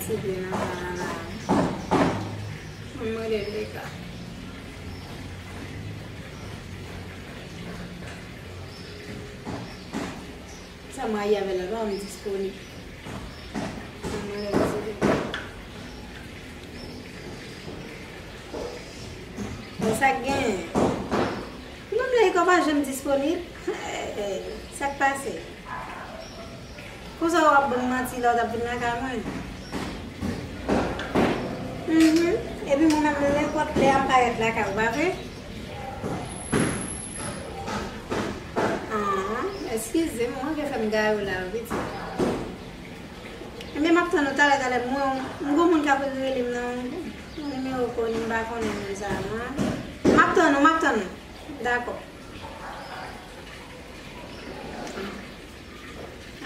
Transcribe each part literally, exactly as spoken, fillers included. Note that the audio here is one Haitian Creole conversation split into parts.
Site nan sa la. Mwen mande l de ka. Sa marye avè l la, pa janm disponib. Mwen mande l site. Bon, sa k genyen? Nonm la, li pa janm disponib. Eh, eh, sa k pase? Konsa w ap ban m manti lè w t ap vin lakay mwen? Mhm. Epi mwen menm, nenpòt lè a m parèt lakay ou, pa vre? Ah, eskize m, ou manke fè m gaye w la, wi, pitit. Ebyen, m ap tann ou talè, talè. Mwen, m gon moun k ap rele m nan yon nimewo koni, m pa konnen moun sa a, non. M ap tann ou, m ap tann ou. Dakò.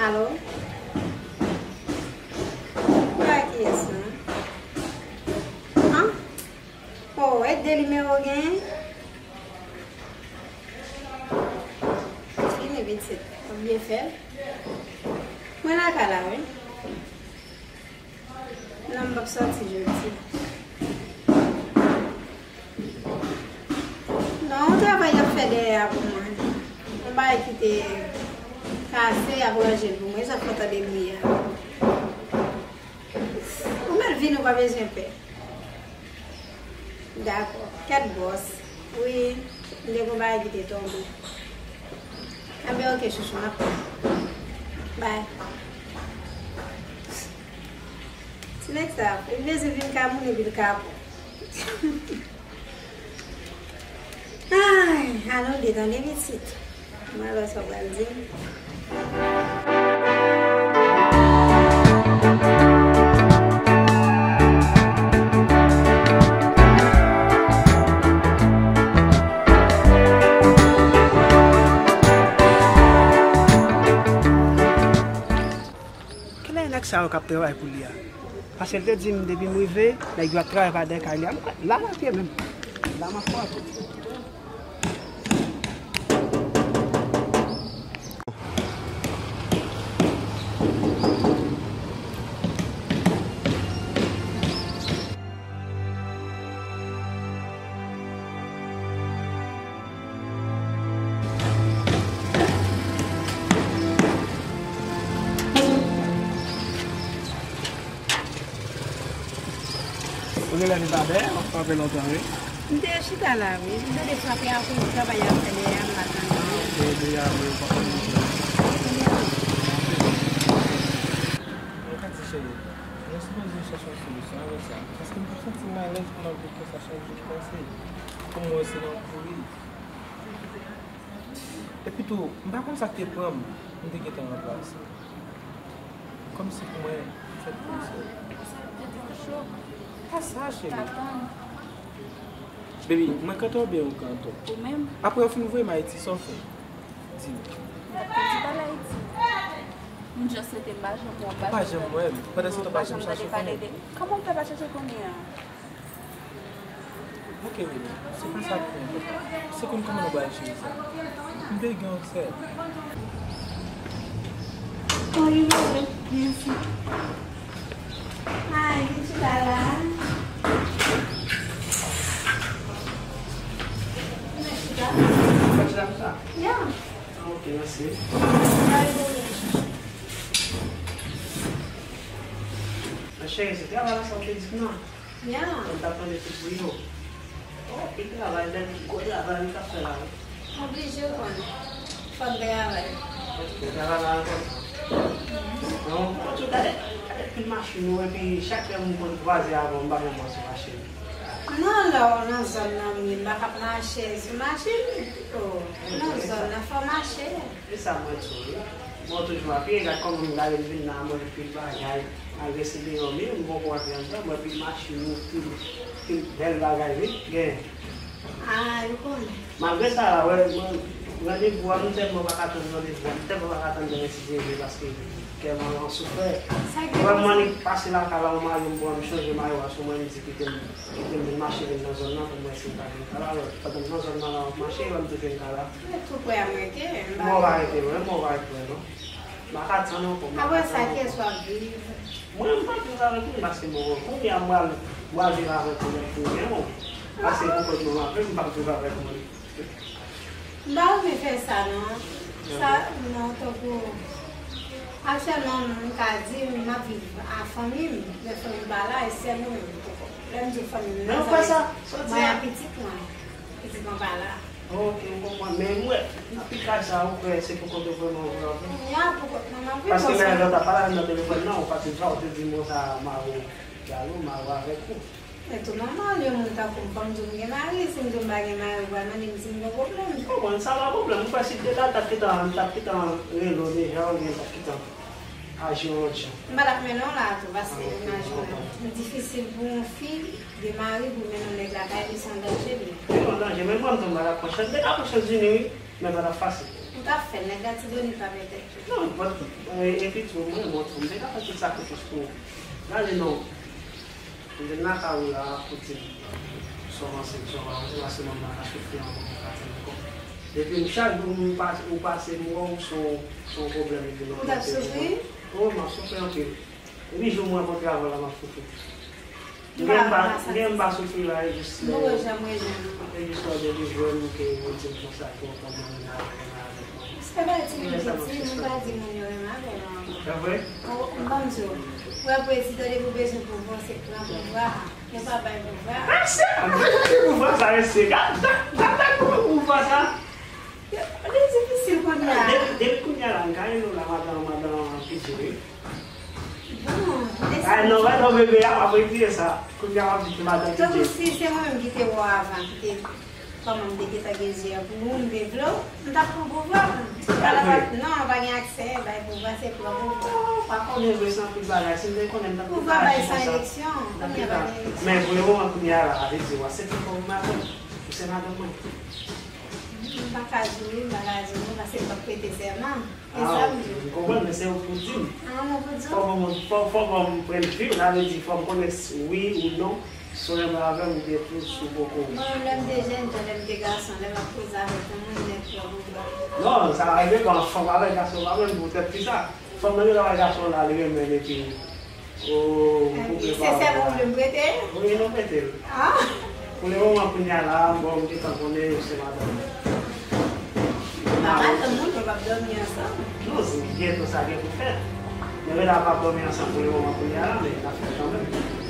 Alo? Mwen ak kiyès, non? An? Oh, e de nimewo genyen? Fini pitit, w ap byen fè l. Mwen lakay la, wi. Non, m p ap sòti jodi. Non, yon travay y ap fè dèyè a pou mwen. Yon bagay ki te kase, y ap ranje l pou mwen. E sa k fè w tande bri a. Ou mèt vini, ou pa bezwen pè. Dakò. Kèt bòs. Wi, m te gon bagay ki te tonbe. Enben, oke, chouchou, m ap tann. Bay. Ti nèg sa, li bezwen vin ka moun epi l ka bon. Ay, alo, detande pitit. Mwen wè sa w pral di m. Kilè nèg sa yo k ap travay pou li a? Paske l te di m depi m rive, nèg yo ap travay pa dèyè kay li a. La, la, pye menm. La, m ap frape. Ou genlè te pa dèyè, w ap frape lontan, wi. M te chita la, wi. M tande frape a koz travay y ap fè dèyè a, m pa tande. Ah, ok, dèyè a, wi, w pa konn. Mwen ka di, cheri, nou sipoze chèche yon solisyon avèk sa. Paske m p ap santi m alèz pou m ap viv konsa chak jou ki pase. Pou mwen, se nan kouri. Epi tou, m pa konn sa k te pran m, m te gentan ranplase. Kòmsi pou mwen, fèt pou mwen sèl. Pa sa, cheri. Baby, mwen kanpe oubyen ou kanpe? Ou menm? Apre ou fin voye m Ayiti, sa w fè? Di m. M t ap te di pa l Ayiti. M just rete m pa janm wè w, m pa janm wè m. Pandan se tan w pa janm chache konnen. Kòman w fè pa chache konnen an? Ok, baby, se pa sa k pi enpòtan. Se konn kòman nou pral jere sa. M te gen yon sèl. Oh, you love it. Mèsi. Ay, li chita la. Mwen chita. Mwen chita konsa? Yeah. Ah, ok, mèsi. Bye, baby. Mwen cheri, se travay la sa w te di m nan. Ya. Mwen t ap tande tout bri yo. Oh, ki travay, bèl gwo travay ou t ap fè la, wi. Oblije w konn. Fòk travay. Fòk travay la ankò. Non, mwen toujou gade, gade pil machin yo, epi chak lè m konn kwaze avè w, m pa janm wè w sou machin. Non, lè w nan zòn nan, m pa ka ap mache sou machin. Oh, nan zòn nan, fò w mache. E sa mwen di w, wi. Mwen toujou a pye, gad kòman m gade m vin la, mwen pil bagay. Malgre se deyò m ye, m poko antre anndan, mwen pil machin, pil, pil bèl bagay, wi, gen. Ah, yo konnen. Malgre sa, wè, mwen, randevou a, m tèlman pa ka tann randevou a, m tèlman pa ka tann demen si Dye vle, paske kè m an soufè. Sa gen. Wè, m annik pase lakay la, yon mayo m pran, m chanje mayo a sou mwen, m di kite m, kite m vin mache vin nan zòn nan pou m wè si m ka jwenn kay la. Alò, pandan m nan zòn nan la, m ap mache, wè m tou jwenn kay la. Mwen tou prè a mwen ke, m pa. Mwen pa rete lwen, mwen pa rete lwen, non. M pa ka tann ankò, m pa ka tann ankò. Apre sa, kiyès w ap viv? Mwen, m p ap viv avèk moun paske m poko. Kounye a, m pral, m pral viv avèk ou lè pou mwen. Paske pou kont mwen, m ap viv, m p ap viv avèk moun. M pa renmen fè sa non. Sa, non, tankou aktyèlman, m ka di m ap viv a fanmi m, men fanmi m pa la, e sèl mwen menm m poko. Lè m di fanmi m nan, sa vle di mwen ak pitit mwen. Pitit mwen pa la. Ok, m konprann. Men m wè, nan pil ka sa, ou kwè se pou kont ou vrèman ou vle anpil? Ya, pou kont mwen, m ap viv. Paske lè lòt ap pale avè m nan telefòn nan, ou pati di sa, ou te di m konsa, mari w jalo, mari w avèk ou. Men tou nòmal, yon moun tankou m, fò m di w m gen mari, si m di w m pa gen mari, ou pral mande m si m gen pwoblèm. M konprann, sa pa pwoblèm. M kwè si te la, l t ap gentan, l t ap gentan rele w deja, oubyen l t ap gentan aji yon lòt jan. M pa t ap mennen w la tou, paske imajine w, li difisil pou yon fi gen mari pou mennen yon nèg lakay li, se yon danje li ye. Se yon danje, men mwen, m tou, m pa t ap pran chans, m te ka pran chans vini, wi, men pa t ap fasil. Ou t ap fè l, nèg la ti Doni pa pètèt. Non, but, e, epi tou, mwen, mwen tou, m te ka fè tout sakrifis pou ou. Gade non, m vin lakay ou la pou di m si w ranse, si w pa ranse, paske manman ka soufri ankò, pou ka tande kò. Epi m, chak jou m pase, ou pase, m wè w se yon, se yon pwoblèm epi nan tèt ou. Ou t ap soufri? Wi, m ap soufri anpil. Epi jou m rankontre avè w la, m ap soufri. M gen m pa, m gen m pa soufri la, e jis lè, e jis lè w delivre m, ke ou di m konsa, ke w konn mwen renmen avèk mwen. Se pa di m piti, m pa di moun yo renmen avè mwen ankò. Se vre? O, m ban m di w. Wè, prezidan, depi w bezwen pouvwa, se pran pouvwa. Yo pa bay pouvwa. Mesye, ki pouvwa sa, mesye? Gad, gad, gad, gad pouvwa sa. Li difisil kounye a. Depi, depi kounye a la, m ka rele w la, madan, madan P J, wi. Bon, desann. Ay, non, non, bebe, a, m ap retire sa. Kounye a, w ap di ki madan P J. Tankou si se mwen menm ki te wè w avan, ki te, kòman m te gentan gen je a pou ou, m te vle w, m t ap pran pouvwa. Sa vre? Non, pa gen aksè, bay pouvwa, se pran pouvwa. Ou pa konnen vre, se anpil bagay. Si m te konnen, m t ap aji konsa. Pouvwa bay san eleksyon, kounye a pa gen eleksyon. Men pou le moman, kounye a la, avè di w a, se ki fòm madan? Ou se madan mwen? M pa ka di wi, m pa ka di non, paske m p ap prete sèman. E sa m di w. M konprann, men se ou pou di m. A, mwen pou di w. Fò ban mwen, fò, fò ban m pwen de vi w, sa vle di fò m konnen si wi ou non, si w renmen avè m oubyen tou si w poko. Mwen menm, lè m te jèn jan, lè m te gason, lè m ap koze avèk yon moun, nèg pran pouvwa. Non, sa pa depan, fanm avèk gason pa menm pou tèt fi sa. Fanm nan gentan wè gason la, li renmen l epi ou koupe pawòl la. Se sèl ou vle m prete? Wi, nou prete l. Ah. Pou le moman, kounye a la, bon, m gentan konnen se madanm. M pa pral tann moun, nou p ap dòmi ansanm. Non, si byento sa gen pou fèt. Men nou la p ap dòmi ansanm pou le moman, kounye a la, men n ap fèt kanmenm.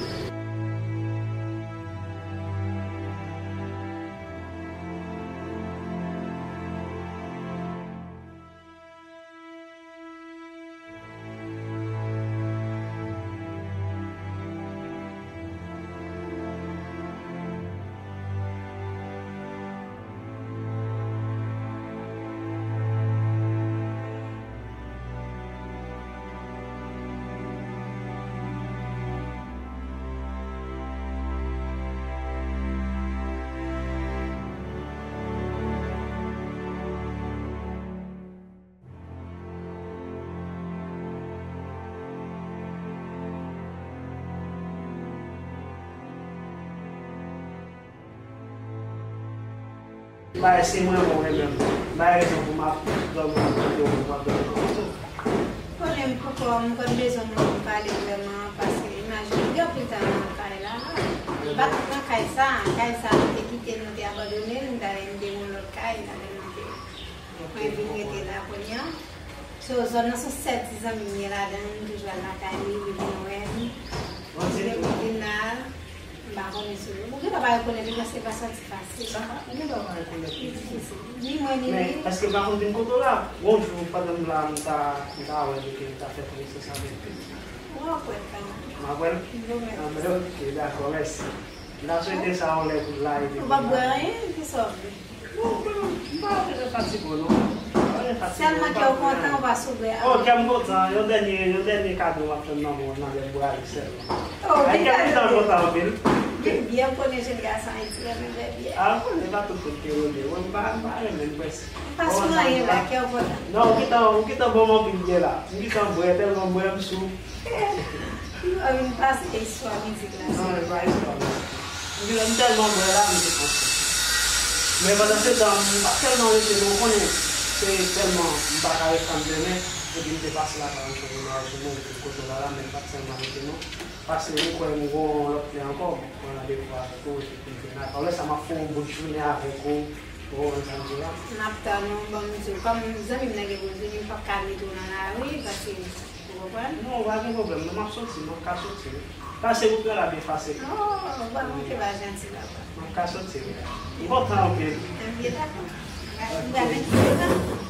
Bay, si mwen, mwen renmen m. Bay rezon pou m ap dòmi nan kote w, m ap dòmi nan kote w. Konnen m poko, m konn bezwen moun pou m pale vrèman, paske imajine m gen anpil tan nan kay la. M pa t nan kay sa, kay sa, m te kite, nou te abandone l, m t ale m te gen yon lòt kay, talè m te Mwen vin rete la kounye a. So, zòn nan se yon sèl ti zanmi m ye ladan l, m toujou al lakay li, li vin wè m. Depi m vin la, m pa konnen si ou gentan pa rekonèt li, paske l pa sòti fasil. Sa pa, ou gentan pa rekonèt li. Li difisil. Ni mwen, ni li. Men, èske l pa konn vin kote w la? Yon jou, pandan m la, m ta, m ta wè li ke l ta fè konesans avèk li. Ou ap wè l kanmenm. M ap wè l? Bon, mèsi. Ah, men, ok, dakò, mèsi. M ta swete sa yon lè pou l la, epi... Ou p ap bwè anyen? Kisa w ap bwè? Non, m pa bezwen fatige w, non. M pa bezwen fatige w, m pa bwè anyen. Sèlman kè w kontan, ou pa sou bwè anyen. Oh, kè m kontan. Yon dènye, yon dènye kado m ap tann nan men w nan lè m prale sèlman. Oh, gen kado. Ay, kè m gentan kontan anpil. Gen byè, m konnen jèn gason Ayiti renmen bwè byè. Ah, m konnen pa tout moun ki renmen. Mwen, m pa, m pa renmen l prèske. M pa sou anyen la, kè w kontan. Non, ou gentan, ou gentan ban m anpil byè la. M gentan bwè, tèlman m bwè, m sou. Ou vin pase istwa mizik la. Non, e pa istwa mizik. M di, m tèlman bwè la, m te panse. Men pandan se tan, m pa tèlman rete, non, ou konnen, se tèlman m pa ka ret tann demen. Epi m te pase lakay ou, m sonje m al sou mwen, m te kote w la la, men m pa t sèlman rete non. Paske m kwè m gon lòt lè ankò, m pran randevou avèk ou, epi m vin la. Apre sa, m ap fè yon bout jounen avèk ou, ou konprann sa m di w la. M ap tann ou, ban m di w, kòm zanmi m nan gen pou l vini, m p ap ka mete w nan lari, paske, ou konprann? Non, pa gen pwoblèm, non, m ap soti, m ap ka soti wi. Pase wout la la byen pase. Oh, ba mwen ke ba janti papa. M ap ka soti wi. M kontan anpil. Anpil dakò. M pral mete w nan.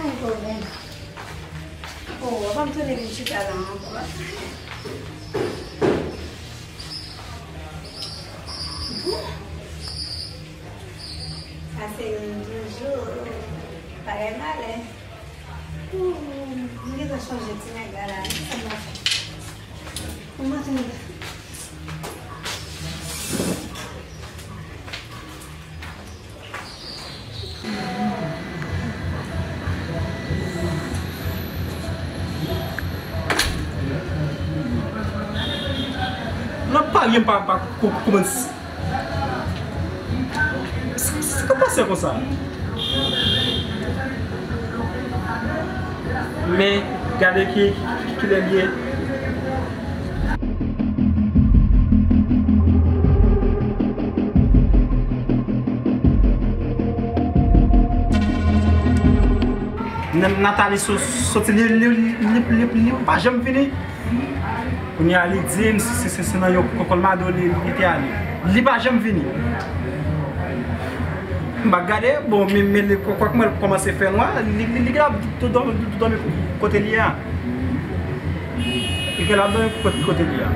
Ay, pwoblèm. Oh, w ap tounen vin chita la ankò. Sa se youn toujou. Bagay malè. Ooh, m gentan chonje ti nèg la la. Sa m ap fè? Kòman te Nan parye m pa, pa ko- kòmanse. Sa k ap pase konsa? Men, gade ki, ki, ki lè l ye. Nan- Nathalie so- soti, li, li, li, li, li, li pa janm vini. Kounye a, li di m se, se, se nan yon kòlmado li, li te ale. Li pa janm vini. M pa gade, bon, men, men li, kwè, kwè kòman l kòmanse fè nwa, li, li, li genlè ap dòmi kote li a. Li genlè ap dòmi kote, kote li a.